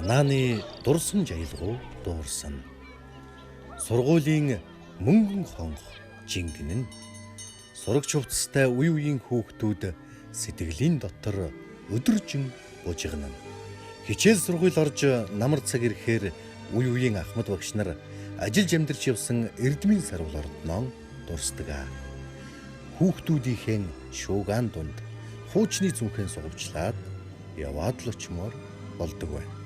Санааны дурсамж аялгау дуурсан. Сургуулийн мөнгөн хонх жингэнэн. Сурагч хувцастай үе үеийн хүүхдүүд сэтгэлийн дотор өдөржин бужигнана. Хичээл сургууль орж намар цаг ирэхээр үе үеийн ахмад багш нар ажиллаж амьдарч явсан эрдмийн сарвал ордноо дурсдаг. Хүүхдүүдийнхээ шуугаан дунд хуучны зүнхэн сугавчлаад яваад л очимоор болдог байна.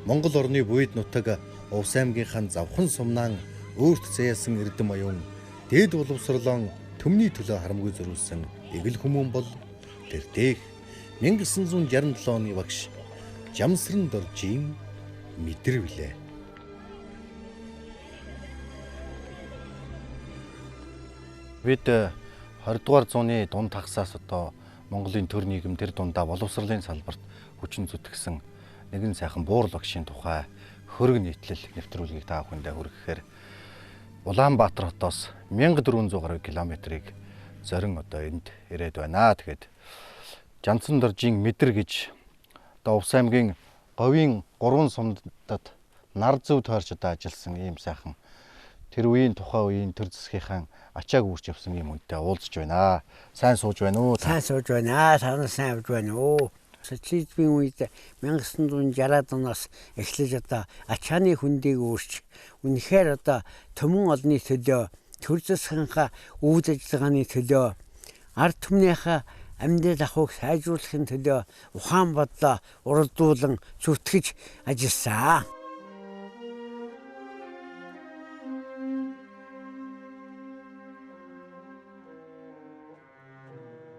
Монгол орны буйд нутаг Увс аймгийнхаа завхан сумнаан өөрт заяасан эрдэм оюун дээд боловсрлон төмний төлөө харамгүй зориулсан эгэл хүмүүн бол тэр дэх 1967 оны багш Жамсран Доржийн мэдэр билээ. Бид 20 дугаар зууны дунд тагсаас одоо Монголын төр нийгэм тэр дундаа боловсролын салбарт хүчин зүтгэсэн нэгэн сайхан буурал багшийн тухай хөрөг нийтлэл нэвтрүүлгийг та бүхэндээ хүргэхээр Улаанбаатар хотоос 1400 гаруй километрийг зорин одоо энд ирээд байна. Тэгэхээр Жамсран Доржийн мэдэр гэж одоо Увс аймгийн говийн 3 сумдад нар зөв тойрч одоо ажилласан ийм сайхан тэр үеийн тухайн үеийн төр засгийнхаа ачааг үүрч явсан ийм хүнтэй уулзч байна. Сайн сууж байна уу? Сайн сууж байна. Та нар сайн явж байна уу? Социализмын үед 1960-ад оноос эхлэж одоо ачааны хөндийг үүрч үнэхээр одоо төмөн олны төлөө, төр засгийнхаа үйл ажиллагааны төлөө, ард түмнийхээ амьдрал ахуйг сайжруулахын төлөө ухаан бодлоо уралдуулан зүтгэж ажилласан.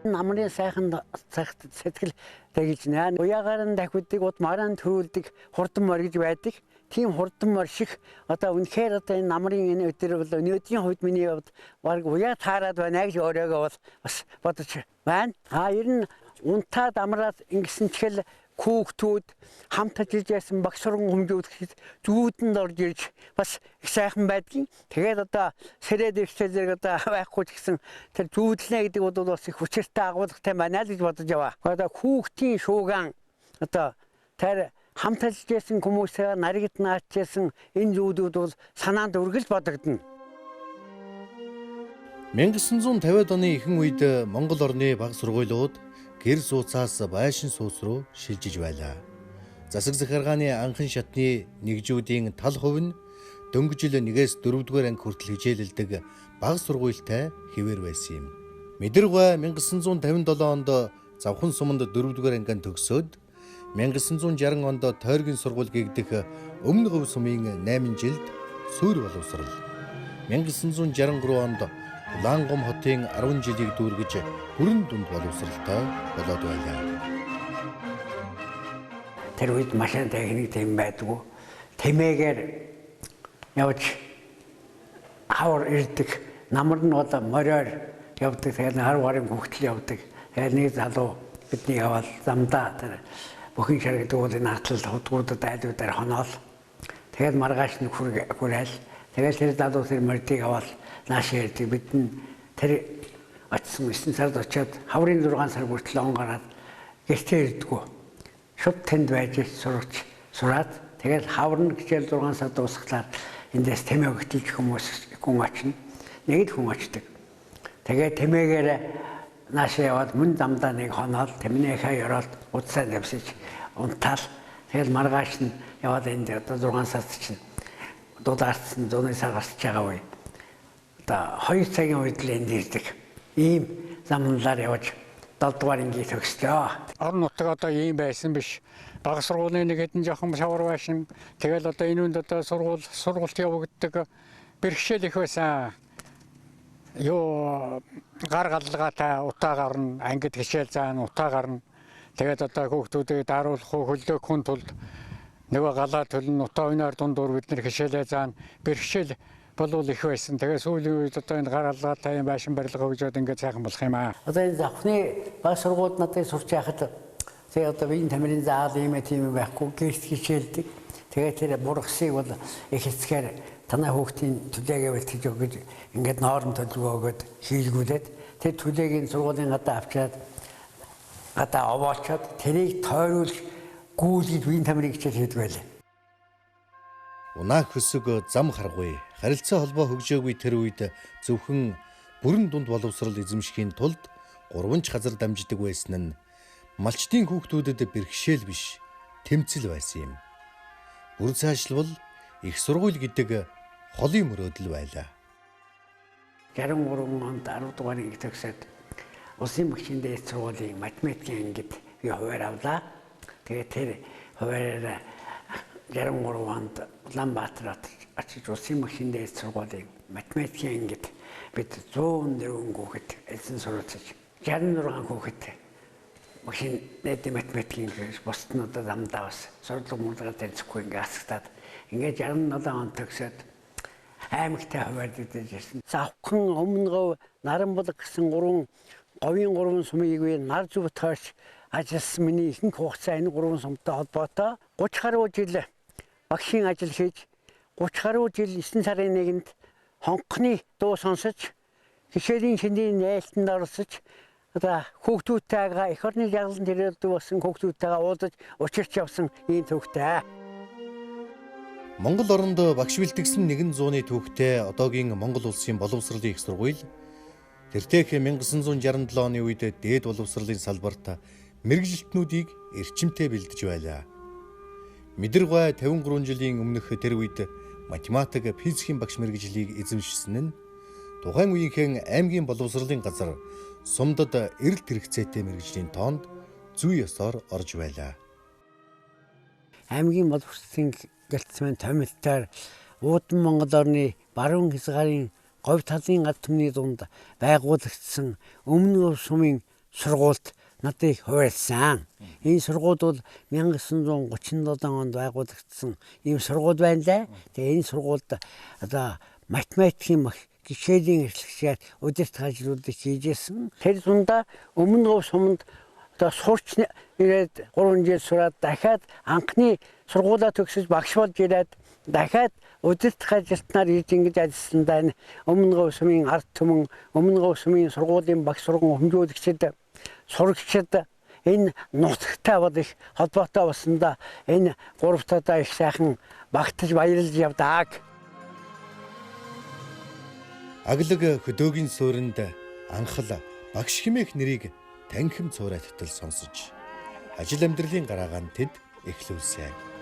Намрын сайхан цагт сэтгэл тэгж нэ. Уяагаар нь дахиудаг, удмаараа нь төрүүлдэг хурдан морь гэж байдаг. Тийм хурдан морь шиг одоо үнэхээр одоо энэ намрын энэ өдөр бол өнөөдрийн хувьд миний хувьд баг уяа таарад байна гэж өөрөөгөө бол бас бодож байна. А ер нь унтаад амраад ингэсэн чигээр хүүхдүүд хамт ажиллаж байсан багш сурган хүмүүжүүлэхэд зүүдэнд орж ирж бас их сайхан байдгийн. Тэгээд одоо сэрээд ирсэн зэрэг одоо байхгүй ч гэсэн тэр зүүдлэнэ гэдэг бол бас их хүчтэй агуулгатай байна л гэж бодож яваа. Одоо хүүхдийн шуугаан одоо тэр хамт ажиллаж байсан хүмүүсээ наригд наачсан энэ зүүдүүд бол санаанд үргэлж бодогдно. 1950-ад оны ихэнх үед Монгол орны баг сургуулиуд гэр сууцаас байшин сууц руу шилжиж байлаа. Засаг захиргааны анхан шатны нэгжүүдийн тал хувь нь дөнгөж жил 1-ээс 4-р анги хүртэл хичээлэлдэг баг сургуультай хэвээр байсан юм. Мэдэргуй 1957 онд Завхан суманд 4-р ангиан төгсөөд 1960 онд Тойргийн сургууль гэгдэх Өмнө Говь сумын 8 жилд суурь боловсрол. 1963 онд Улаангум хотын 10 жилийг дүүргэж бүрэн дүнд боловсралтай болоод байлаа. Тэр үед машин техник тийм байдгүй. Тэмээгээр явж хавар ирдэг. Намар нь бол мориор явдаг. Тэгээд хар варын хүүхдэл явдаг. Тэгээд нэг залуу бидний явал замдаа тэр бүхэн шар гэдэг бол энэ хатлал худгуудад айлуудаар хоноол. Тэгээд маргааш нь хүрээл. Тэгээд тэр залуу тэр мордыг аваад нааш ярьдаг. Бид нь тэр очсон 9 сард очиод хаврын 6 сар хүртэл он гараад гэртээ ирдэггүй. Шууд тэнд байж сурч сураад тэгээд хавар нь хичээл 6 сар дуусглаар эндээс тэмээ өгтөлж хүмүүс хүн очно. Нэг л хүн очдог. Тэгээд тэмээгээр нааш яваад мөн замдаа нэг хоноол тэмнээхээ ёроолд удсаа давсаж унтаал. Тэгээд маргааш нь яваад энд одоо 6 сард чинь дулаарцсан зуны сар гарч байгаа үе. Одоо 2 цагийн үед л энд ирдэг. Ийм замналаар явж 7 дугаар ангийг төгслөө. Орон нутаг одоо ийм байсан биш. Баг сургуулийн нэг хэдэн жоохон шавар байшин. Тэгэл одоо энэ үнд одоо сургуульд явагддаг бэрхшээл их байсан. Юу гар галлагаатай утаа гарна, ангид хичээл заана, утаа гарна. Тэгээд одоо хүүхдүүдийг даруулах, хөлдөөх хүн тулд нөгөө галаа төлн утаа ойноор дундуур бид нэр хичээлээ заана. Бэрхшээл болвол их байсан. Тэгээ сүүлийн үед одоо энэ гар алгаатай юм байшин барилга хөгжөөд ингээд сайхан болох юм аа. Одоо энэ завхны баг сургууль надад сурч байхад тэгээ одоо биеийн тамирын заал ийм тийм байхгүй гэрт хичээлдэг. Тэгээ тэр бургасыг бол их хэсгээр танай хүүхдийн түлээгээ бэлтгэж өгöd ингээд ноорн төлөвөө өгöd хийлгүүлээд тэр түлээгийн сургуулийн гадаа авчираад гадаа овоочоод тэрийг тойруулж Гүйлгэж үеийн тамирын хичээл хийдэг байлаа. Унаах хөсөг зам харгүй, харилцаа холбоо хөгжөөгүй тэр үед зөвхөн бүрэн дунд боловсрол эзэмшихийн тулд гурван ч газар дамждаг байсан нь малчдын хүүхдүүдэд бэрхшээл биш, тэмцэл байсан юм. Бүр цаашлбал их сургууль гэдэг холын мөрөөдөл байлаа. 63 онд 10 дугаар анги төгсөөд улсын багшийн дээд сургуулийн математикийн ангид би хуваар авлаа. Тэгээд тэр хуваараа 63 онд Улаанбаатар очиж улсын багшийн дээд сургуулийн математикийн ангид бид 104 хүүхэд эзэн суралцаж 66 хүүхэд багшийн дээд математикийн гэж бусд нь одоо замдаа бас сурлага мурлага танилцахгүй ингээ асагтаад ингээ 67 он төгсөөд аймагтай хуваарлагдаж ирсэн. Завхан, Өмнөгов, Наранбулаг гэсэн гурван говийн гурван сумыг би нар зүв тойрч ажилласан миний ихэнх хугацаа энэ гурван сумтай холбоотой 30 гаруй жил багшийн ажил хийж 30 гаруй жил 9 сарын 1-нд хонхны дуу сонсож хичээлийн шинийн нээлтэнд оролцож одоо хүүхдүүдтэйгээ эх орны жаргалан тэрэлдэг болсон хүүхдүүдтэйгээ уулзаж учирч явсан ийм төвхтэй. Монгол оронд багш бэлтгэсэн 100-ны түүхтэй одоогийн Монгол улсын боловсролын их сургууль тэртех 1967 оны үед дээд боловсролын салбарт мэргэжилтнүүдийг эрчимтэй бэлдэж байлаа. Мэдэргой 53 жилийн өмнөх тэр үед математик, физикийн багш мэргэжлийг эзэмшсэн нь тухайн үеийнхэн аймгийн боловсролын газар сумдад эрэлт хэрэгцээтэй мэргэжлийн тоонд зүй ёсоор орж байлаа. Аймгийн боловсролын гэлтсмэн томилтоор уудан Монгол орны баруун хязгаарын говь талын галт түмний дунд байгуулагдсан Өмнө Говь сумын сургуульд надыг хуваарлсан. Энэ сургууль бол 1937 онд байгуулагдсан ийм сургууль байна лээ. Тэгээ энэ сургуульд одоо математикийн багш, гişээлийн эрхлэгчээр удирдах ажлуудыг хийж исэн. Тэр дундаа Өмнө Говь суманд одоо сурч ирээд 3 жил сураад дахиад анхны сургуулаа төгсөж багш болж ирээд дахиад удирдах ажилтнаар ирж ингэж ажилласандаа энэ Өмнө Говь сумын ард түмэн, Өмнө Говь сумын сургуулийн багш сурган хэмжүүлэгчид, сурагчид энэ нутагтай бол их холбоотой болсондоо энэ гурав талаа их сайхан багтаж баярлж явдаг. Аглаг хөдөөгийн суурьнд анхал багш хэмээх нэрийг танхим цуурайтал сонсож ажил амьдралын гараагаан тэд эхлүүлсэн.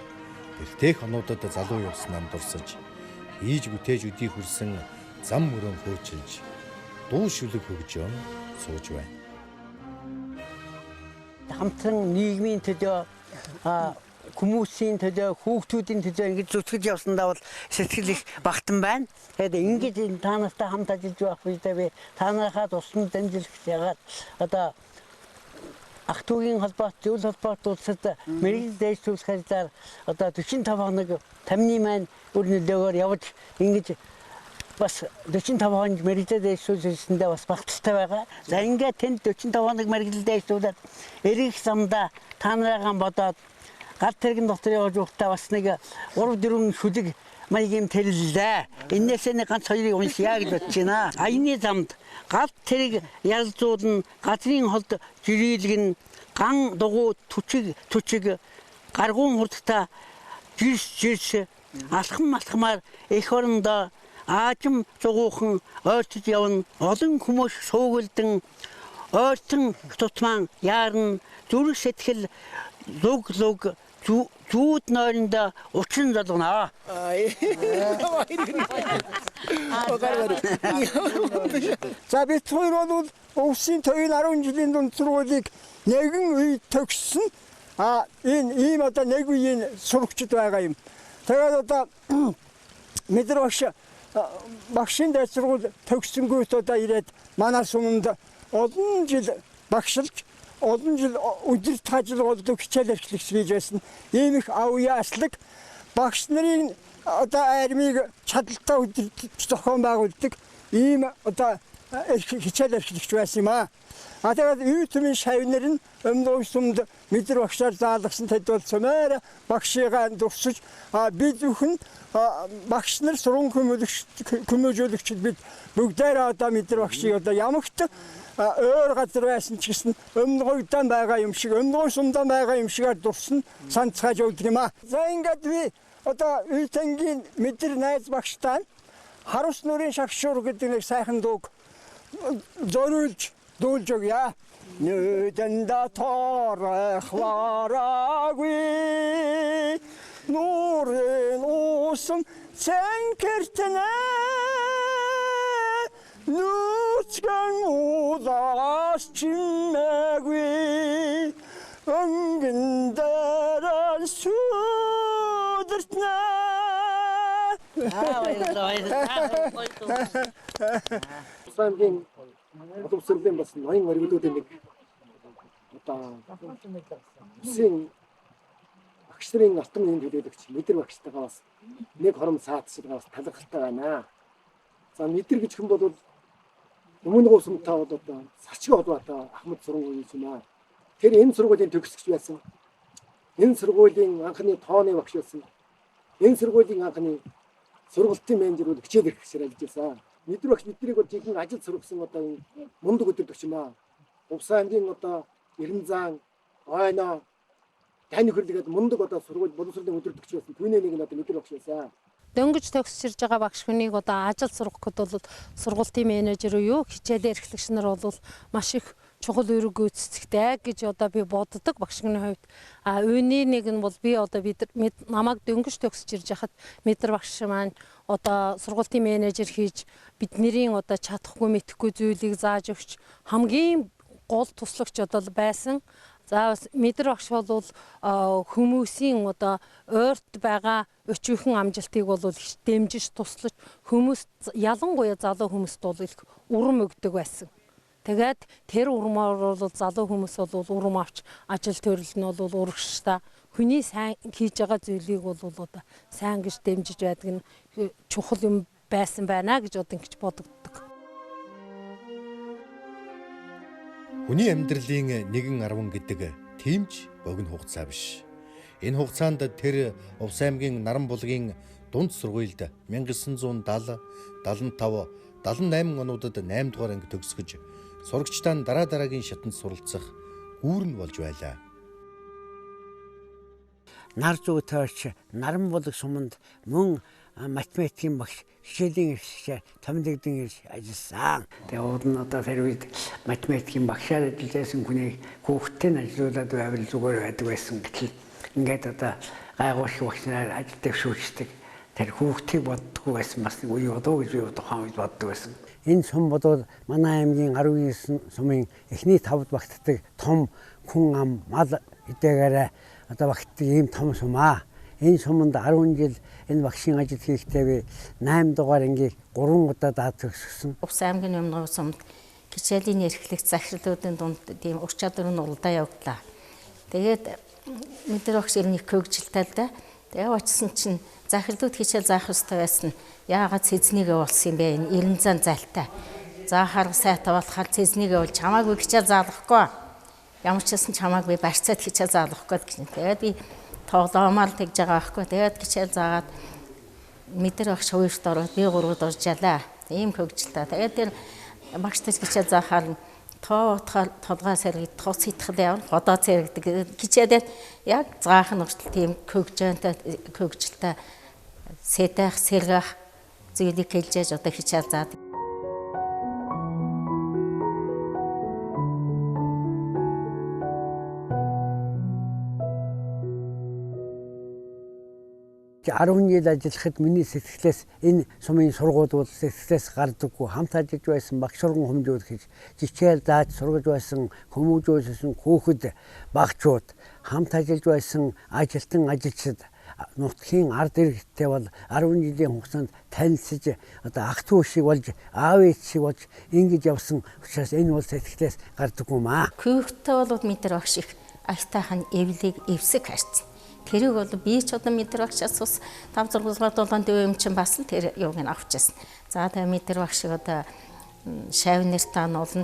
Тэртех онуудад залуу явсан дурсаж хийж бүтээж өдий хүрсэн зам мөрөн хөөчилж дуу шүлэг хөгжөөн сууж байна. Хамтран нийгмийн төлөө, хүмүүсийн төлөө, хүүхдүүдийн төлөө ингэж зүтгэж явсандаа бол сэтгэл их багтан байна. Тэгээд ингэж та нартай хамт ажиллаж байх үедээ би та нарынхаа тусламж дамжуулах яагаад одоо ах トゥ угийн холбоот, зөвлөл холбоот улсад мэргэжил дээшлүүлэх ажлаар одоо 45 хоног тамны маань үр нөлөөгөөр явж ингэж бас 45 хоног мэргэжил дээшлүүлсэндээ бас багталтай байгаа. За ингээд тэнд 45 хоног мэргэжил дээшлүүлээд эргэх замдаа та нарыгаа бодоод галт тэрэгэн дотор явж байхдаа бас нэг 3-4 шүлэг маягийн тэрлээ. Энээсээ нэг ганц хоёрыг уншъя гэж бодож байна. Аяны замд галт тэрэг ялзуулна, газрын холд жирийлгэн, ган дугуй түчиг түчиг, гаргуун хурдтай жирс жирс, алхам алхмаар эх орондоо аажим зугуухан ойртож явна, олон хүмүүс суугилдан ойртон тутмаан яарна, зүрх сэтгэл луг луг зүүд нойрондоо учин золгоно. За бид хоёр бол өвсийн төвийн 10 жилийн дунд сургуулийг нэгэн үе төгссөн. А энэ ийм одоо нэг үеийн сурагчид байгаа юм. Тэгээд одоо мэдэр багш багшийн дээд сургууль төгссөнгүүт одоо ирээд манай суманд олон жил багшилж олон жил удирдах ажил болдог хичээл эрхлэгч хийж байсан. Ийм их авьяа аслаг багш нарын одоо армийг чадaltaй удирдах зохион байгуулдаг ийм одоо хичээл эрхлэгч байсан юм аа. А тэгээд үй төмийн шавнар нь Өмнө Говь сумд мэдэр багшаар заалгасан тэд бол цомоор багшигаа дурсаж бид бүхэн багш нар сурган көмөжүүлэгчид бид бүгдээрээ одоо мэдэр багшийг одоо ямагт өөр газар байсан ч гэсэн өмнө говьдан байгаа юм шиг, өмнө говь сумдан байгаа юм шигээр дурсан санацгааж өгдөг юм аа. За ингээд би одоо Үе-Тангийн Мэдэр найз багштай Харус нүрийн шагшуур гэдэг нэг сайхан дууг зориулж дуулж өгье. Нүдэндэ торох вараагүй нуурын усан цэнхэртэнэ нүцгэн улаас чимээгүй өнгөн дээр сүдэртнэ. Аа баярлалаа. Аймгийн боловсролын бас ноён оргилуудын нэг одоо үсийн багш нарын алтан нэгэн төлөөлөгч Мэдэр багштайгаа бас нэг хором саадсаргаа бас талархалтай байна. За Мэдэр гэж хүн бол өмнө говь сумтай бол одоо сарчиг холбоотой Ахмад сургууль юм аа. Тэр энэ сургуулийн төгсөгч байсан. Энэ сургуулийн анхны тооны багш байсан. Энэ сургуулийн анхны сургалтын менежер бол хичээл эрхлэгчээр ажиллаж байсан. Мэдэр багш биднийг бол жинхэнэ ажил сургасан одоо энэ мундаг өдөртөгч юм аа. Увс аймгийн одоо Эрензаан, Ойноо, тань нөхөрлөгээд мундаг одоо сургууль боловсролын өдөртөгч байсан. Түүний нэг нь одоо Мэдэр багш байсан. Дөнгөж төгсөж ирж байгаа багш хүнийг одоо ажил сургах гэхэд бол сургуулийн менежер юу хичээлээ эрхлэгч нар бол маш их чухал үүрэг гүйцэтгэдэг гэж одоо би боддог багш хүний хувьд. А үүний нэг нь бол би одоо бид намайг дөнгөж төгсөж ирж байхад Мэдэр багш маань одоо сургуулийн менежер хийж бидний одоо чадахгүй мэдэхгүй зүйлийг зааж өгч хамгийн гол туслагч одоо байсан. За Мэдэр багш бол хүмүүсийн одоо ойрт байгаа өчүүхэн амжилтыг бол их дэмжиж туслаж хүмүүс ялангуяа залуу хүмүүст бол их урам өгдөг байсан. Тэгээд тэр урмаар бол залуу хүмүүс бол урам авч ажил төрөл нь бол урагштай хүний сайн хийж байгаа зүйлийг бол одоо сайн гэж дэмжиж байдаг нь чухал юм байсан байна гэж одоо ингэж бодогддог. Хүний амьдралын 1.10 гэдэг тийм ч богино хугацаа биш. Энэ хугацаанд тэр Увс аймгийн Наранбулгийн дунд сургуульд 1970, 75, 78 онуудад 8 дугаар анги төгсгөж сурагчдаа дараа дараагийн шатанд суралцах гүүр нь болж байлаа. Нар зүү тойрч Наранбулаг суманд мөн математикийн багш хичээлийн эрхлэгчээр томилогдсон ирж ажилласан. Тэгээ уул нь одоо тэр үед математикийн багшаар ажиллаж байсан хүнийг хүүхдтэй нь ажиллуулад байвал зүгээр байдаг байсан. Гэтэл ингээд одоо гайгуулах багш нараар ажил дэвшүүлдэг. Тэр хүүхдийг боддгоо байсан бас нэг үе болов гэж би тухайн үед боддог байсан. Энэ сум бодвол манай аймгийн 19 сумын эхний тавд багтдаг том хүн ам мал эдэгээрээ одоо багтдаг ийм том сум аа. Энэ суманд 10 жил энэ багшийн ажил хийхдээ би 8 дугаар ангийг 3 удаа даад төгссөн. Увс аймгийн өмнө говь сумд хичээлийн эрхлэгч захирлуудын дунд тийм ур чадварын уралдаа явагдлаа. Тэгээд Мэдэр багш ер нь их хөгжилтэй л да. Тэгээ очсон чинь захирлууд хичээл заах ёстой байсан. Яагаад цэзнийгээ болсон юм бэ? Энэ Эрензаан зайлтай. Заахаар сайтай болохоор цэзнийгээ болж чамаагүй хичээл заалгахгүй. Ямар ч байсан чамааг би барьцаад хичээл заалгахгүй гэж. Тэгээд би тоглоомоор тэгж байгаа байхгүй. Тэгээд хичээл заагаад Мэдэр багш хоёрт ороод би гуравд орж ялаа. Ийм хөгжилтэй. Тэгээд тэр багш нар хичээл заахаар тоо утгаар толгой сэргэд тоц хитхэл явна, годоо сэргэдэг. Хичээлээ яг заах нь хүртэл тийм хөгжилтэй сэтэх, сэргэх зүйлийг хэлжээж одоо хичээл заадаг. 10 жил ажиллахад миний сэтгэлээс энэ сумын сургууль бол сэтгэлээс гардаггүй. Хамт ажиллаж байсан багш сурган хүмүүжүүлэх, хичээл зааж сургаж байсан хүмүүжүүлсэн хүүхэд багчууд, хамт ажиллаж байсан ажилтан ажилчид нутгийн ард иргэдтэй бол 10 жилийн хугацаанд танилцж одоо ах дүү шиг болж аав ээж шиг болж ингэж явсан учраас энэ бол сэтгэлээс гардаггүй маа. Хүүхдтэй бол Мэдэр багш их аятайхан эвлийг эвсэг харьцсан. Тэрийг бол би ч одоо Мэдэр багшаас ус 5 6 7 4 юм чинь бас л тэр юуг нь авчихсан. За тэгээ Мэдэр багш шиг одоо шавь нартаа нь олон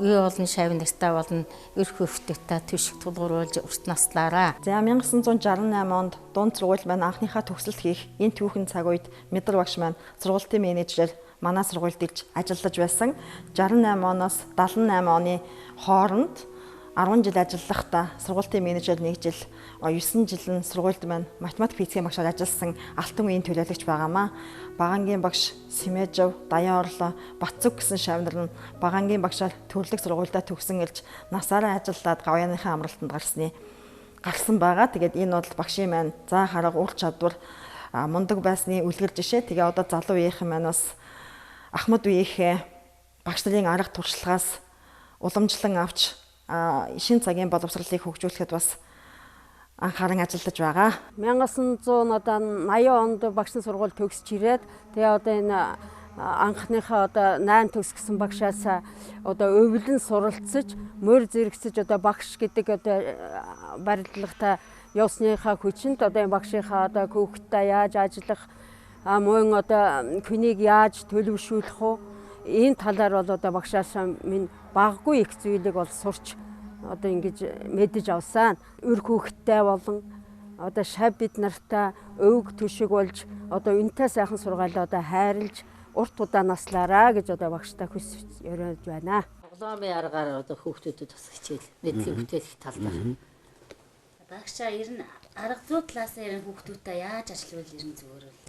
юу олон шавь нартаа болно өрх хөвтөтэй түшиг тулгууруулж урт наслаараа. За 1968 онд дунд сургууль маань анхныхаа төгсөлт хийх энэ түүхэн цаг үед Мэдэр багш маань сургуулийн менежер манай сургуульд ирж ажиллаж байсан. 68 оноос 78 оны хооронд 10 жил ажиллахдаа сургуулийн менежер 1 жил, 9 жил нь сургуульд маань математик физикийн багшаар ажилласан алтан үеийн төлөөлөгч байгаамаа. Багангийн багш Симэжв, Даян Орлоо, Батцүг гэсэн шавнар нь багангийн багшаар төрлөг сургуульдаа төгсөн илж насаараа ажиллаад гавьяаныхаа амралтанд гарсан байгаа. Тэгээд энэ бол багшийн маань заа харга ур чадвар мундаг байсны үлгэр жишээ. Тэгээ одоо залуу үеийнхэн маань бас ахмад үеийнхээ багш нарын арга туршлагаас уламжлан авч шинэ цагийн боловсролыг хөгжүүлэхэд бас анхааран ажиллаж байгаа. 1980 онд багшийн сургууль төгсөж ирээд тэгээ одоо энэ анхныхаа одоо 8 төгсгсөн багшаас одоо өвлөн суралцаж, морь зэрэгцэж одоо багш гэдэг одоо барилгатай явсныхаа хүчинд одоо энэ багшийнхаа одоо хүүхдтэй яаж ажиллах, мөн одоо хүнийг яаж төлөвшүүлэх вэ? Энэ талаар бол одоо багшаас минь багагүй их зүйлийг бол сурч одоо ингэж мэдэж авсан. Үр хүүхдтэй болон одоо шав бид нартай өвөг төшөг болж одоо үнтэй сайхан сургаалаа одоо хайрлж урт удаа наслаараа гэж одоо багштай хүсэж өрөөж байна. Тоглоомын аргаар одоо хүүхдүүдэд бас хичээл мэдлэг бүтээлэх тал дээр. Багшаа ер нь арга зүйн талаас нь ер нь хүүхдүүдтэй яаж ажиллавал ер нь зүгээр вэ?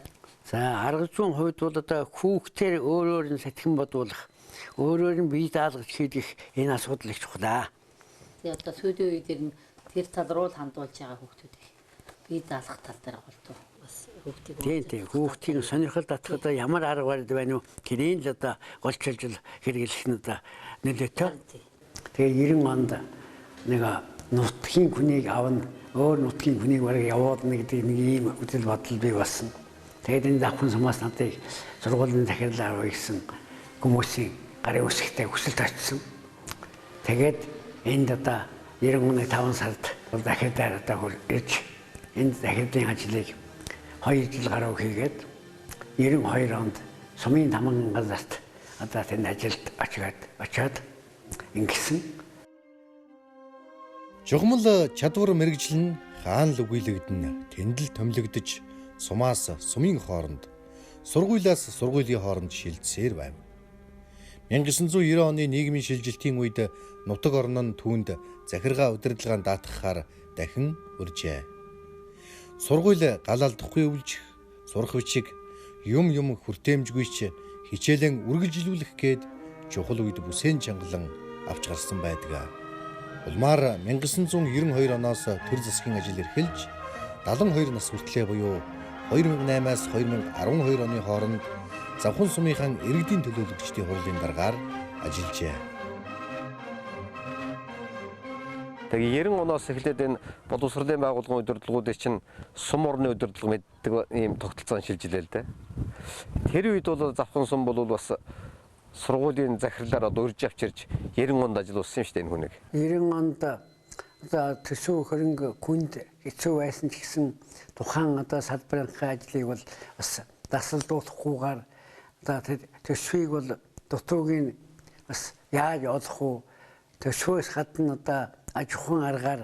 За арга зүйн хувьд бол одоо хүүхдээр өөрөөр нь сэтгэн бодуулах, өөрөөр нь бие даалгаж хийх энэ асуудал их чухал аа. Тэгээ одоо сүүлийн үед ер нь тэр тал руу л хандуулж байгаа хүүхдүүдийг бие даалгах тал дээр голдуу бас хүүхдийг Тийм хүүхдийн сонирхол татах одоо ямар арга барил байна вэ? Тэрийг л одоо голчилж хэрэглэх нь одоо нөлөөтэй. Тэгээ 90 онд нэг нутгийн хүнийг авна, өөр нутгийн хүнийг бараг явуулна гэдэг нэг ийм үзэл бодол бий болсон. Тэгээд энэ давхан сумаас надыг сургуулийн захирлаар авъя гэсэн хүмүүсийн гарын үсгтэй хүсэлт очсон. Тэгээд энд одоо 90 оны 5 сард захирлаар одоо ирж энд захирлын ажлыг 2 жил гаруй хийгээд 92 онд сумын тамган газарт одоо тэнд ажилд очиод ингэсэн. Чухамл чадвар мэргэжил нь хаан л үгүйлэгдэн тэндэл томилогдож сумаас сумын хооронд, сургуулиас сургуулийн хооронд шилжсээр байв. 1990 оны нийгмийн шилжилтийн үед нутаг орон нь түүнд захиргаа удирдлагаа даатгахаар дахин урьжээ. Сургууль гал алдахгүй өвлжих, сурах бичиг юм хүртээмжгүй ч хичээлэн үргэлжлүүлэх гээд чухал үед бүсээн чангалан авч гарсан байдаг. Улмаар 1992 оноос төр засгийн ажил эрхэлж 72 нас хүртлээ буюу 2008-аас 2012 оны хооронд Завхан сумынхаа иргэдийн төлөөлөгчдийн хурлын даргаар ажиллажээ. Тэгээ 90 оноос эхлээд энэ боловсролын байгууллагын удирдлагуудыг чинь сум орны удирдлага мэддэг ийм тогтолцоон шилжилээ л дээ. Тэр үед бол Завхан сум бол бас сургуулийн захирлаар одоо урьж авчирч 90 онд ажиллуулсан юм шүү дээ энэ хүнийг. 90 онд одоо төсөв хөрөнгө хүнд хэцүү байсан ч гэсэн тухайн одоо салбарынхаа ажлыг бол бас дасалдуулахгүйгээр одоо төсвийг бол дутуугийн бас яаж олох уу, төсвөөс гадна одоо аж ахуйн аргаар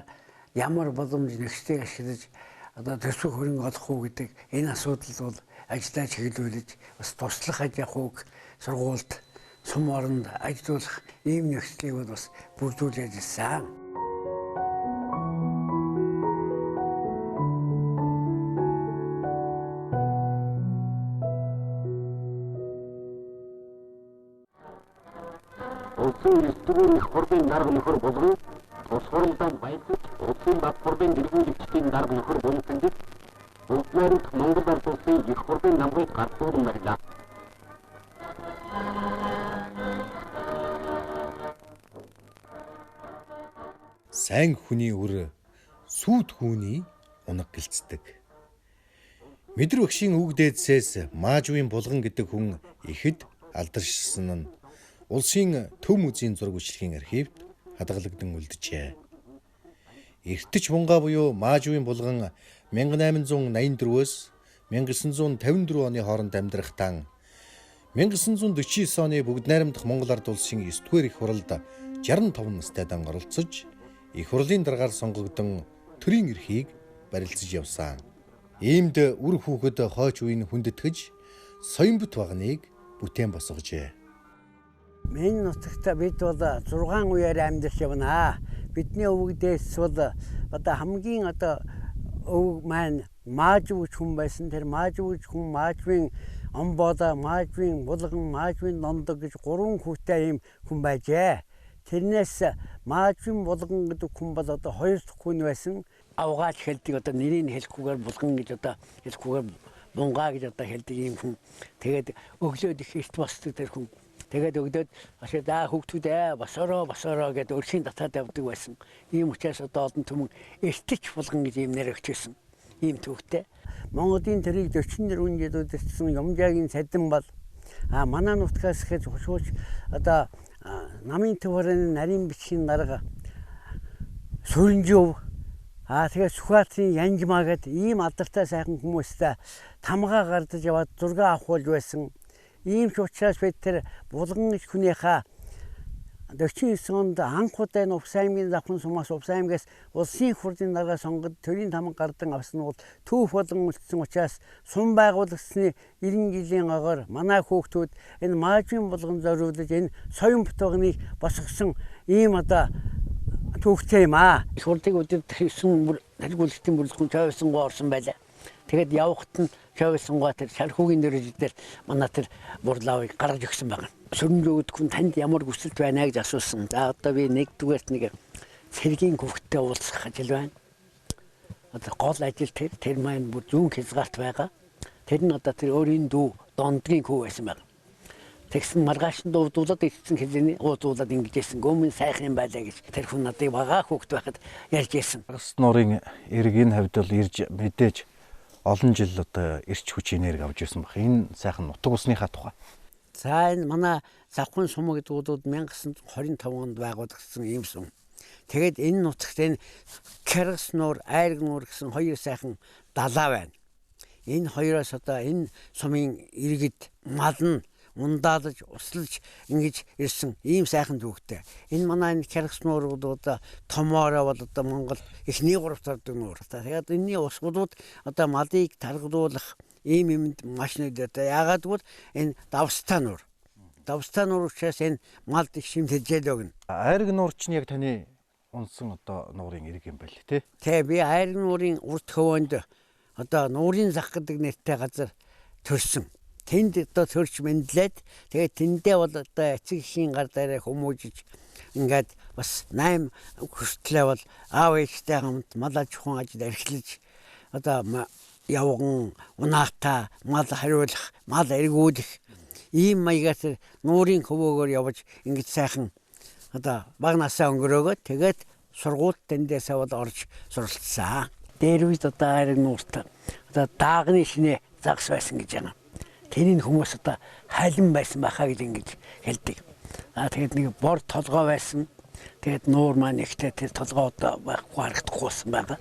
ямар боломж нөхцөлийг ашиглаж одоо төсөв хөрөнгө олох уу гэдэг энэ асуудал бол ажлаа чиглүүлж бас туслах аж ахуйг сургуульд сум оронд ажиллуулах ийм нөхцөлийг бол бас бүрдүүлж ажилласан. Улсын 9-р их хурлын дарга нөхөр Булган тус хурлдаа баялаг улсын баг хурлын дэлгүүлэгчдийн дарга нөхөр Бунсанжид бүгд найрамдах Монгол Ард улсын их хурлын намгыг гардуулан барилаа. Сайн хүний үр сүйт хүүний унаг гэлцдэг. Мэдэр багшийн үг дээдсээс Маажвын Булган гэдэг хүн ихэд алдаршсан нь улсын төв музейн зураг бичлэгийн архивд хадгалагдан үлджээ. Эртэж Бунга буюу Маажвын Булган 1884-өөс 1954 оны хооронд амьдрахдаа 1949 оны бүгд найрамдах Монгол Ард улсын 9-р их хурлд 65 настай дан оролцож их хурлын даргаар сонгогдсон төрийн эрхийг барилцаж явсан. Иймд үр хүүхэд хойч үеийн хүндэтгэж соён бүт багныг бүтээн босгожээ. Миний нутагт бид бол 6 үеэр амьдарч явна. Бидний өвөг дээдс бол одоо хамгийн одоо өвөг маань Маажв гэж хүн байсан. Тэр Маажв гэж хүн Маажвын Омбоодоо, Маажвын Булган, Маажвын Нондог гэж 3 хүүтэй ийм хүн байжээ. Тэрнээс Маажвын Булган гэдэг хүн бол одоо 2 дахь хүн байсан. Авгаал хэлдэг, одоо нэрийг хэлэхгүйгээр Булган гэж одоо хэлэхгүйгээр Бунгаа гэж одоо хэлдэг ийм хүн. Тэгээд өглөөд их эрт босдог тэр хүн. Тэгээд өгдөөд ашиг даа хүүхдүүд босороо босороо гэдээ өрхийн татаад явдаг байсан. Ийм учраас одоо олон түмэн эртч Булган гэж ийм нэр өгчээсэн. Ийм төвхтэй. Монголын тэрийг 44 жил удирдсан Юмжаагийн цадин бол манай нутгаас ихэд хушууч одоо намын төв хорын нарийн бичгийн дарга Сүрэнжив тэгээ Сүхбаатарын Янжмаа гэд ийм алдартай сайхан хүмүүстэй тамгаа гардаж яваад зураг авахулж байсан. Ийм ч учраас бид тэр Булган гэж хүнийхээ 49 онд анх удаа энэ Увс аймгийн Завхан сумаас Увс аймгаас улсын их хурлын дарга сонгод төрийн тамга гардан авсан нь бол түүх болон үлдсэн учраас сум байгуулагдсны 90 жилийн огоор манай хүүхдүүд энэ Маажийн Булган зориулж энэ соён бутгыг босгосон ийм одоо түүхтэй юм аа. Их хурлыг удирдах 9 тэргүүлэгчдийн бүрэлдэхүүн 59 гоо орсон байлаа. Тэгээд явахт нь 59 гоо тэр шархуугийн дөрөж дээр манай тэр бурлаавыг гаргаж өгсөн байна. Сүрэнжүү гэдэг хүн танд ямар хүсэлт байна гэж асуусан. За одоо би нэгдүгээрт нэг цэргийн хүүхдтэй уулзах ажил байна. Одоо гол ажил тэр маань бүр зүүн хязгаарт байгаа. Тэр нь одоо тэр өөрийн дүү Дондгийн хүү байсан байна. Тэгсэн маргааш нь дуудуулаад ичсэн хизээний уудуулаад ингэж яасан. Гүмэн сайхан юм байлаа гэж тэр хүн надыг бага хүүхд байхад ярьж яасан. Хяргас нуурын эргийн хавьд бол ирж мэдээж олон жил одоо эрч хүч энерги авч ирсэн баг. Энэ сайхан нутаг усныхаа тухай. За энэ манай Завхан сум гэдэг бол 1925 онд байгуулагдсан ийм сум. Тэгээд энэ нутагт энэ Хяргас нуур, Айраг нуур гэсэн хоёр сайхан далаа байна. Энэ хоёроос одоо энэ сумын иргэд мал нь ундаалж, услаж ингэж ирсэн ийм сайхан түүхтэй. Энэ манай энэ Хяргас нуур бол одоо томоороо бол одоо Монгол эхний гуравт ордог нуур. Тэгээд энэний усгуудууд одоо малыг таргадуулах ийм юмд маш нөлөөтэй. Яагаад гэвэл энэ давстай нуур. Давстай нуур учраас энэ малд их шим тэжээл өгнө. Айраг нуур чинь яг таны унсан одоо нуурын эрэг юм байл тий. Тэ би Айраг нуурын урд хөвөнд одоо нуурын зах гэдэг нэртэй газар төрсөн. Тэнд одоо төрч мэндлээд тэгээд тэндээ бол одоо эцэг эхийн гар дээрээ хүмүүжиж ингээд бас 8 хүртлээ бол аав ээжтэй хамт мал аж ахуйн ажил эрхлэж одоо явган унаатаа мал хариулах, мал эргүүлэх ийм маягаар тэр нуурын хөвөөгөөр явж ингэж сайхан одоо бага насаа өнгөрөөгөө тэгээд сургуульд тэндээсээ бол орж суралцсан. Дээр үед одоо Айраг нуурт одоо даагны шинэ загас байсан гэж байна. Тэрийг хүмүүс одоо халин байсан байхаа гэж ингэж хэлдэг. Тэгээд нэг бор толгой байсан. Тэгээд нуур маань ихтэй тэр толгой одоо байхгүй харагдахгүй болсон байгаа.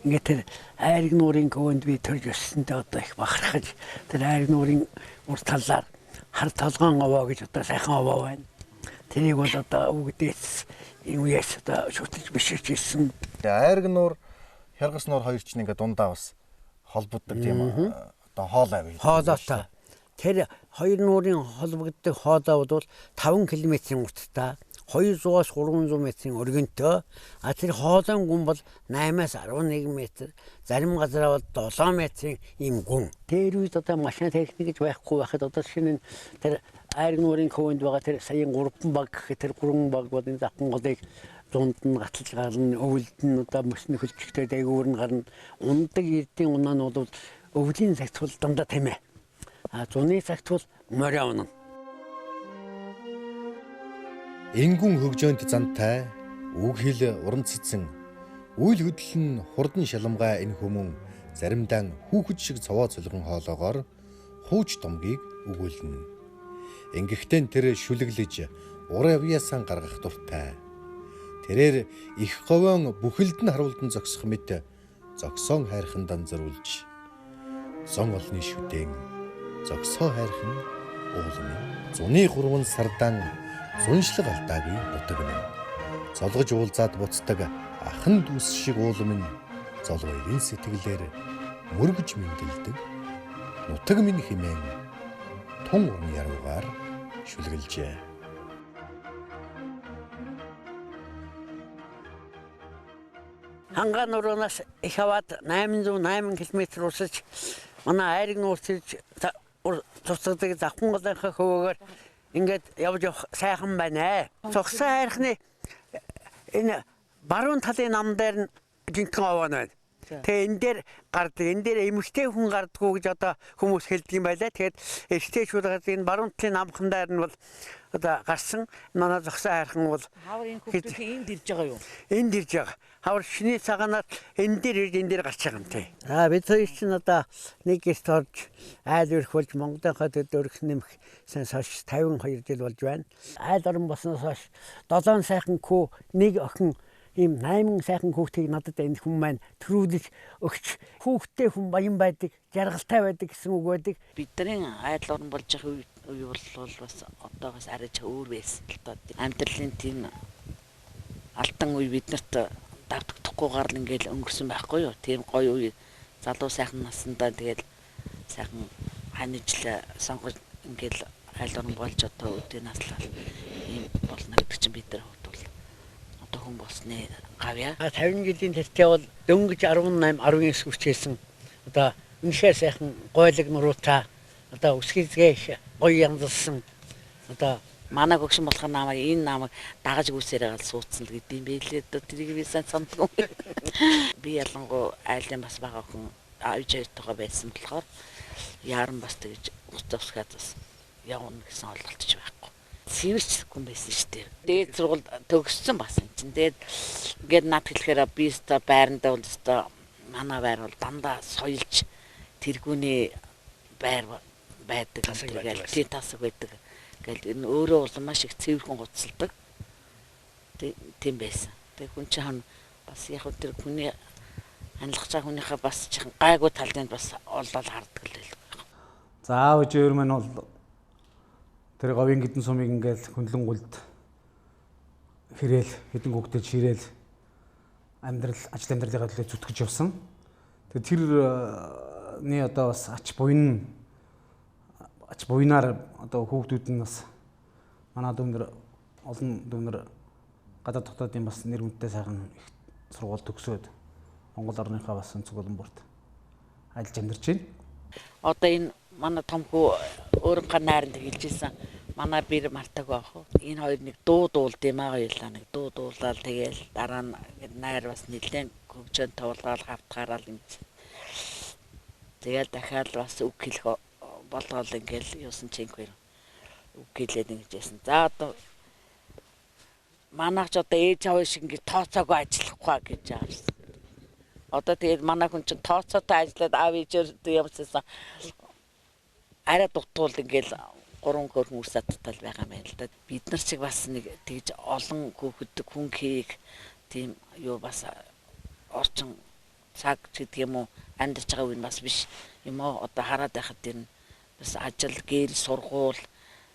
Ингээд тэр Айраг нуурын хөвөнд би төрж өссөндөө одоо их бахархаж тэр Айраг нуурын урд талаар хар толгоон овоо гэж одоо сайхан овоо байна. Тэрийг бол одоо өвгдээс энэ үеэс одоо шүтэж биширч ирсэн. Айраг нуур, Хяргас нуур хоёр чинь ингээд дундаа бас холбогддог тийм одоо хоол авъя. Хоолойтой. Тэр хоёр нуурын холбогддог хоолой бол 5 км-ийн урттай, 200-аас 300 метрийн өргөнтэй. А тэр хоолойн гүн бол 8-аас 11 метр, зарим газараа бол 7 метрийн ийм гүн. Тэр үед одоо машин техник гэж байхгүй байхад одоо шинэ тэр Айраг нуурын хөвөнд байгаа тэр саяын 3 баг гэхэд тэр 3 баг бол энэ Завхан голыг дунд нь гаталж гарна, өвөлд нь одоо мөсний хөлчгтэй дээгүүр нь гарна. Ундаг эрдийн унаа нь бол өвлийн цагт бол дандаа тэмээ. А зуны цагт бол морио унана. Ингүн хөгжөөнд зантай, үг хэл урам цэцэн, үйл хөдлөл нь хурдан шаламгай энэ хүмүүн заримдаа хүүхэд шиг цовоо цолгон хоолоогоор хууч домгийг өгүүлнэ. Ингэхдээ тэр шүлэглэж ур авьяасаа гаргах дуртай. Тэрээр их говьон бүхэлд нь харуулдан зогсох мэт зогсоон хайрхан данзруулж зон олны шүтэн зогсоо хайрхан уулын зуны 3 сардан зуншлаг алдаагүй нутаг минь. Золгож уулзаад буцдаг ахан дүүс шиг уулам минь золгоёрын сэтгэлээр мөргөж мэндэлдэг нутаг минь хэмээн Хүн уран яруугаар шүлгэлжээ. Хангаа нуруунаас их аваад 808 км урсаж манай айраг нуурч ирж цуцгадаг завхан голынхаа хөвөөгөр ингээд явж явах сайхан байна. Цогсон хайрхны энэ баруун талын нам дээр нь жинхэнэ овоо байна. Тэгээ энэ дээр гардаг. Энэ дээр эмэгтэй хүн гардггүй гэж одоо хүмүүс хэлдэг юм байлаа. Тэгээд эрэгтэй шүүд гардаг. Энэ баруун талын намхан дээр нь бол одоо гарсан манай зогсон хайрхан бол хавар энэ хүүхдүүд энд ирж байгаа юу? Энд ирж байгаа. Хавар шиний цагаанаар энэ дээр ирж энэ дээр гарч байгаа юм тий. Аа бид хоёр чинь одоо нэг гэрт орж айл өрх болж Монголынхаа төд өрх нэмсэн хойш 52 жил болж байна. Айл орон болсноос хойш 7 сайхан хүү нэг охин ийм 8 сайхан хүүхдийг надад энэ хүн маань төрүүлж өгч хүүхдтэй хүн баян байдаг, жаргалтай байдаг гэсэн үг байдаг. Бидний айл орон болж байгаа үе бол бас одоогоос арай ч өөр байсан л доо. Амьдралын тийм алтан үе биднэрт давтагдахгүйгээр л ингээл өнгөрсөн байхгүй юу? Тийм гоё үе залуу сайхан насандаа тэгэл сайхан ханижл сонгож ингээл айл орон болж одоо өдөө наслал ийм болно гэдэг чинь бид нар хүн болсны гавья. 50 жилийн тэртээ бол дөнгөж 18 19 хүрчээсэн. Одоо үнэхээр сайхан гойлог нуруутай одоо өсгийзгээ их гоё янзлсан. Одоо манай хөгшин болохоор намайг энэ намайг дагаж гүйсээр гал суудсан л гэдэм байлээ. Одоо тэрийг би сайн сандгүй. Би ялангуяа айлын бас бага хүн авч явтайгаа байсан болохоор яаран бас тэгж уц усгаад бас явна гэсэн ойлголт ч байхгүй. Цэвэрч хүн байсан шүү дээ. Дээд сургууль төгссөн бас юм чинь. Тэгээд ингээд над хэлэхээр би өстой байрандаа бол өстой манай байр бол дандаа соёлж тэргүүний байр байдаг. Тэгэл тий тасаг байдаг. Гэл энэ өөрөө бол маш их цэвэрхэн гуцалдаг. Тийм байсан. Тэгээд хүн чинь бас яг тэр хүний анилгаж байгаа хүнийхээ бас чихэн гайгүй талыг бас олоод хардаг л байлгүй. За аав ээж маань бол тэр говийн гидэн сумыг ингээл хөндлөн гулд хэрээл хэдэн хүүхдэд ширээл амьдрал ажил амьдралынхаа төлөө зүтгэж явсан. Тэгээ тэрний одоо бас ач буйнаар одоо хүүхдүүд нь бас манай дүүнер олон дүүнер гадаад дотоодын бас нэр хүндтэй сайхан их сургууль төгсөөд Монгол орныхоо бас өнцөг олон бүрт ажиллаж амьдарч байна. Одоо энэ манай том хүү өөрийнхөө найранд хэлжсэн. Манай бэр мартаг байх уу. Энэ хоёр нэг дуу дуулд юм аа хоёлаа нэг дуу дуулаад тэгэл дараа нь найр бас нэлээд хөгжөөн туулгаал хавтгаараал юм. Тэгэл дахиад бас үг хэлэх болгоол ингээл юусан чинь хоёр үг хэлээд ингэж яасан. За одоо манайх ч одоо ээж аваа шиг ингэ тооцоогүй ажиллахгүй гэж аавсан. Одоо тэгээд манай хүн чинь тооцоотой ажиллаад аав ээжээр явчихсан. Арай дутуул ингээл гурван хөрхөн үр садтал байгаа юм байна л да. Бид нар шиг бас нэг тэгж олон хүүхэд хүн хийх тийм юу бас орчин цаг гэдэг юм уу амьдарч байгаа үе нь бас биш юм уу. Одоо хараад байхад тэр нь бас ажил, гэр, сургууль,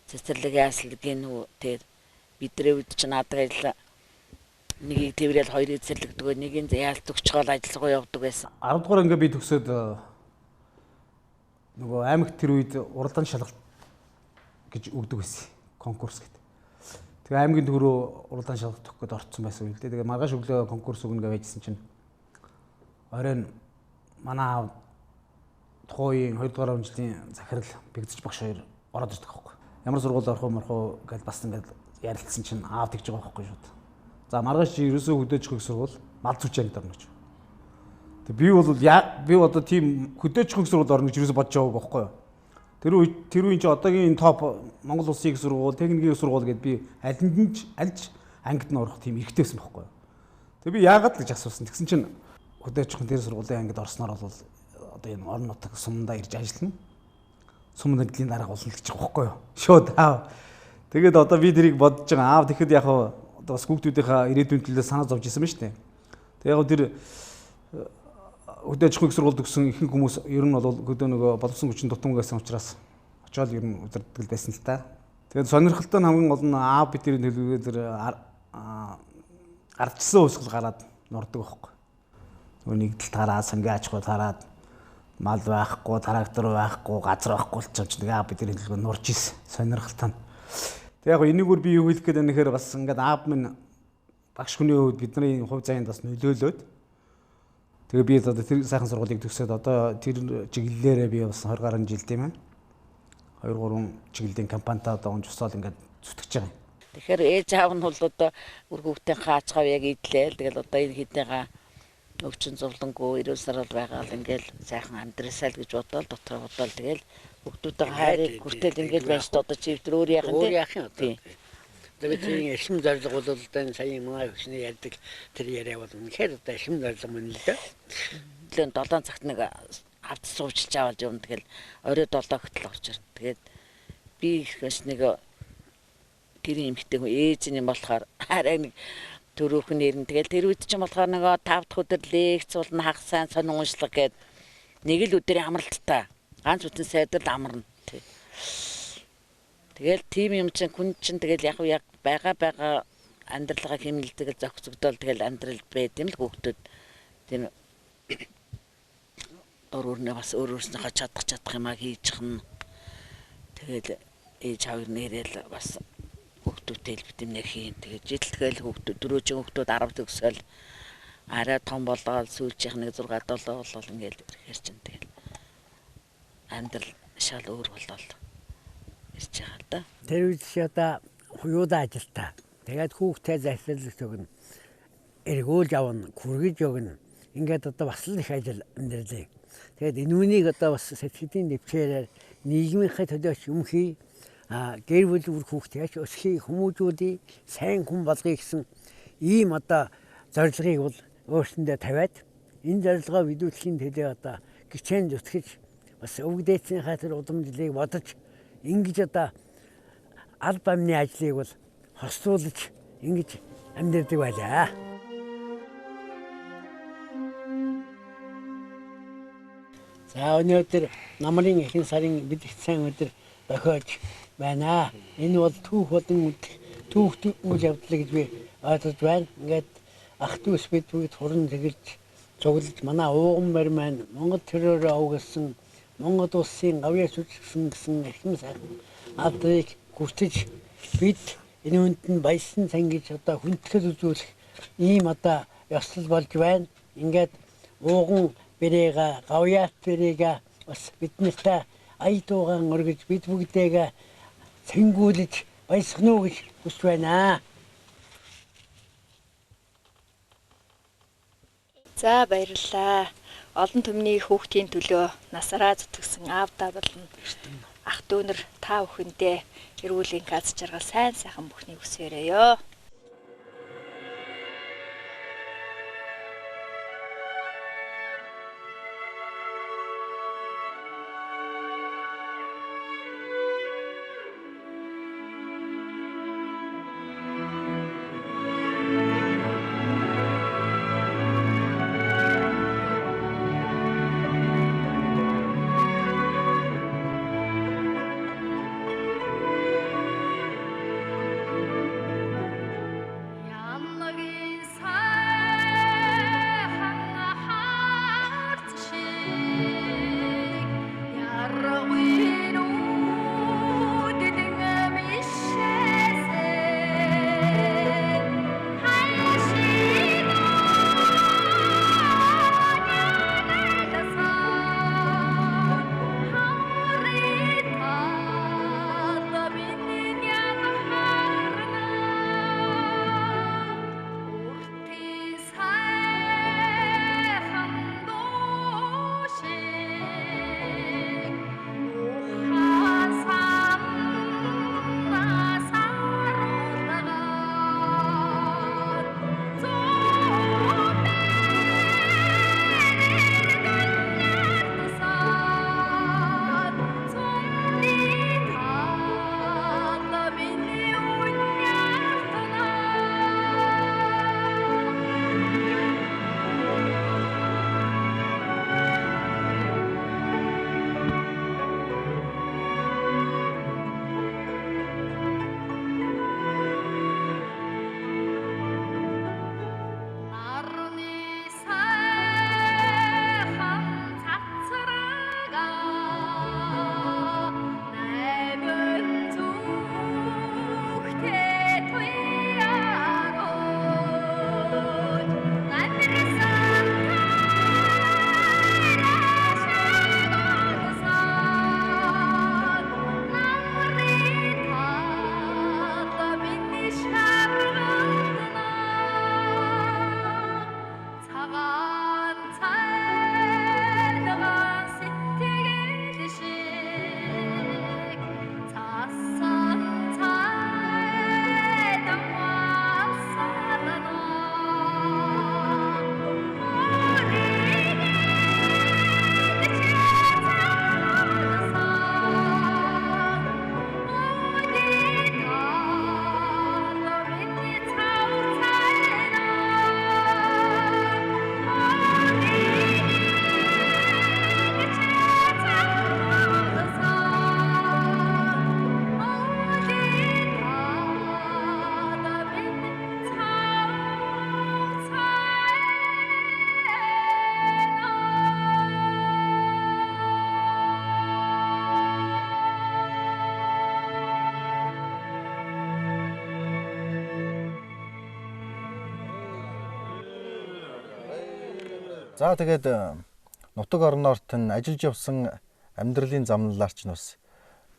цэцэрлэг, ясал гин үү тэр бидний үед чинь надаг ажил нэгийг тэрэл хоёрыг цэцэрлэгдэг, нэгийг яалт өгчгөөл ажил руу явдаг байсан. 10 дугаар анги би төгсөөд нөгөө аймагт тэр үед уралдаан шалгалт гэж өгдөг байсан. Конкурс гэдэг. Тэгээ аймгийн төврөө уралдаан шалгалт өгөх гээд орцсон байсан үйл дээ. Тэгээ маргааш өглөө конкурс өгнө гэж байжсэн чинь оройн манай аав тухайн үеийн 2 дугаар жилийн захирал Бэгдэж багш хоёр ороод ирдэг байхгүй. Ямар сургууль орох уу морох уу гэж бас ингээд ярилцсан чинь аав тэгж байгаа байхгүй шууд. За маргааш чи ерөөсөө хөдөөж өгөх сургууль мал зүч ангид орно гэж. Тэг би бол би одоо тийм хөдөөж өгөх сургууль орно гэж ерөөсөө бодож байгааг байхгүй юу. Тэр үеийн чи одоогийн энэ топ Монгол улсын их сургууль, техникийн их сургууль гэдээ би алинд нь альж ангид нь орох тийм эрхтэй байсан байхгүй юу. Тэг би яагаад л гэж асуусан. Тэгсэн чинь хөдөөж өгөх тэр сургуулийн ангид орсноор бол одоо энэ орон нутаг сумдаа ирж ажиллана. Сум нэгдлийн дарга болно гэж байгаа байхгүй юу. Шууд аав. Тэгээд одоо би тэрийг бодож байгаа. Аав тэгэхэд яг одоо бас хүүхдүүдийнхаа ирээдүйн төлөө санаа зовж исэн ба шүү дээ. Тэгээд яг тэр хөдөө аж ахуйн сургуульд төгссөн ихэнх хүмүүс ер нь бол хөдөө нөгөө боловсон хүчин дутам гэсэн учраас очиод ер нь удирддаг байсан л та. Тэгээд сонирхолтой нь хамгийн гол нь аав бид тэрийн төлөвлөгөө тэр ардчсан хувьсгал гараад нурдаг байхгүй. Нөгөө нэгдэлт гараад, сангийн аж ахуйд гараад Мал байхгүй, трактор байхгүй, газар байхгүй болчихж нэг аав бидний төлгөө нурж исэн сонирхолтой. Тэг яг энэгээр би юу хэлэх гээд байна гэхээр бас ингээд аав минь багш хүний хувьд бидний хувь заяанд бас нөлөөлөөд тэгээ би одоо тэр сайхан сургуулийг төгсөөд одоо тэр чиглэлээрээ би бас 20 гаруй жил тийм ээ. 2 3 чиглэлийн компанитай одоо унж усаал ингээд зүтгэж байгаа юм. Тэгэхээр ээж аав нь бол одоо үр хүүхдийнхээ ач гав яг идлээ. Тэгэл одоо энэ хэдийгаа өвчин зовлонгүй эрүүл сарал байгаа л ингээл сайхан амьдрасаа л гэж бодоол дотроо бодоол тэгэл хүүхдүүдийн хайрыг хүртэл ингээл байж одоо чи өдөр өөр яах юм те. Өөр яах юм одоо. Одоо би тийм эрхэм зорилго бол одоо энэ сая манай хөшний ярьдаг тэр яриа бол үнэхээр одоо эрхэм зорилго мөн л дээ. 7 цагт нэг авд суучилж аваад юм тэгэл орой 7 хөтөл орж ирнэ. Тэгээд би их нэг гэрийн эмэгтэй хүн ээж нь юм болохоор арай нэг төрөөх нь ирнэ. Тэгэл тэр үед чинь болохоор нөгөө 5 дахь өдөр лекц болно, хагас сайн сонин уншлага гээд нэг л өдрийн амралттай. Ганц бүтэн сайдар л амарна. Тэгэл тийм юм чинь хүн чинь тэгэл яг яг байгаа амьдралгаа хэмнэлдэг зохицогдоол тэгэл амьдрал байд юм л хүүхдүүд тийм өөр өөрнөө бас өөр өөрснийхөө чадах юмаа хийчихнэ. Тэгэл ээж аав нэрэл бас хүүхдүүдтэй л бит юм хийн. Тэгээд жил тэгэл хүүхдүүд дөрөөжин хүүхдүүд 10 төгсөөл арай том болоод сүүлчийнх нэг 6 7 болол ингээл ирэхэр чинь тэгэл амьдрал шал өөр болол ирж байгаа л да. Тэр үед чи одоо хуюуда ажилтаа. Тэгээд хүүхдээ захирлах өгнө. Эргүүлж авна, күргэж өгнө. Ингээд одоо бас л их ажил амьдралыг. Тэгээд энэ үнийг одоо бас сэтгэлийн дэвчээрээр нийгмийнхээ төлөөч юм хий. Гэр бүл үр хүүхдээ өсгий, хүмүүжүүлье, сайн хүн болгоё гэсэн ийм одоо зорилгыг бол өөрсөндөө тавиад энэ зорилгоо биелүүлэхийн төлөө одоо гिचэн зүтгэж бас өвөг дээдсийнхаа тэр удамжлыг бодож ингэж одоо алба амны ажлыг бол хосдуулж ингэж амьдардаг байлаа. За өнөөдөр намрын ихэнх сарын бэлэгт сайн өдөр дохиож байна. Энэ бол түүх болон түүх үйл явдал гэж би ойлгож байна. Ингээд ах дүүс бид бүгд хуран тэгэлж цуглаж манай ууган барь маань Монгол төрөөрөө овгосон Монгол улсын гавьяа сүжсэн гэсэн эрхэм сайхан алдрыг гүртэж бид энэ хүнд нь баясан сан гэж одоо хүндэтгэл үзүүлэх ийм одоо ёслол болж байна. Ингээд ууган бэрээга гавьяат бэрээга бас бид нартай ая дуугаан өргөж бид бүгдээгээ цэнгүүлж баясгах уу гэж хүсэж байна. За баярлалаа. Олон түмний хүүхдийн төлөө насаараа зүтгэсэн аавдаа болон ах дүүнер та бүхэндээ эрүүл энх аз жаргал сайн сайхан бүхнийг хүсээрэй. За тэгээд нутаг орноорт нь ажиллаж явсан амьдралын замналаар ч бас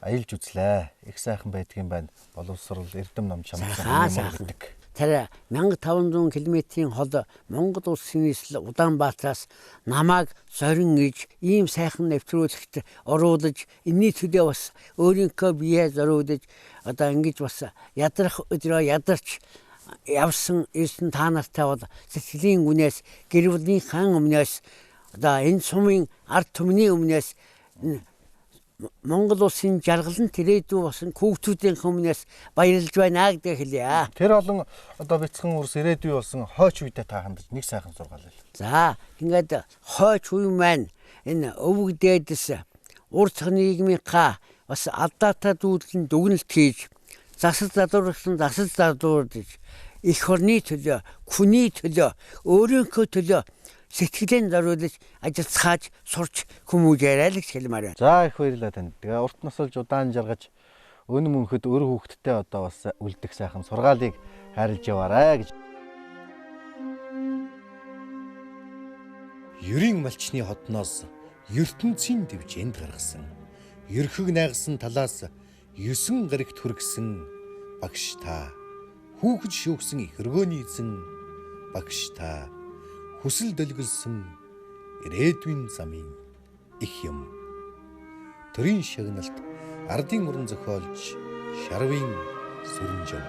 аялж үзлээ. Их сайхан байдгийн байна. Боловсрол, эрдэм ном чамсан юм гэдэг. Тэр 1500 км-ийн хол Монгол улсын нийслэл Улаанбаатараас намайг зорин иж ийм сайхан нэвтрүүлэгт оруулаж энэний төлөө бас өөрийнхөө биеэ зориулж одоо ингэж бас ядрах өдрөө ядарч явсан ирсэн та нартай бол сэтгэлийн үнээс гэр бүлийнхаа өмнөөс одоо энэ сумын ард түмний өмнөөс Монгол улсын жаргалан ирээдүй болсон хүүхдүүдийн өмнөөс баярлж байна гэдэг хэлье. Тэр олон одоо бяцхан үрс ирээдүй болсон хойч үедээ та хандаж нэг сайхан сургаал хэл. За ингээд хойч үе маань энэ өвөг дээдэс ур нийгмийнхаа бас алдаатай зүйлэн дүгнэлт хийж засал залуурсан засал залуурдаж эх орны төлөө, хүний төлөө, өөрийнхөө төлөө сэтгэлээ зориулж ажиллацгааж сурч хүмүүжээрэй л гэж хэлмээр байна. За их баярлалаа танд. Тэгээ урт насалж удаан жаргаж өн мөнхөд өр хүүхэдтэй одоо бас үлдэх сайхан сургаалыг хайрлаж яваарай гэж. Ерийн малчны хотноос ертөнцийн дэвжээнд гаргасан. Ерхэг найгсан талаас 9 гарагт хүргэсэн багш та. Хүүхэд шүүгсэн их өргөөний эзэн багш та. Хүсэл долгилсан ирээдүйн замын их юм. Төрийн шагналт ардын уран зохиолч Шарвын Сүрэнжив.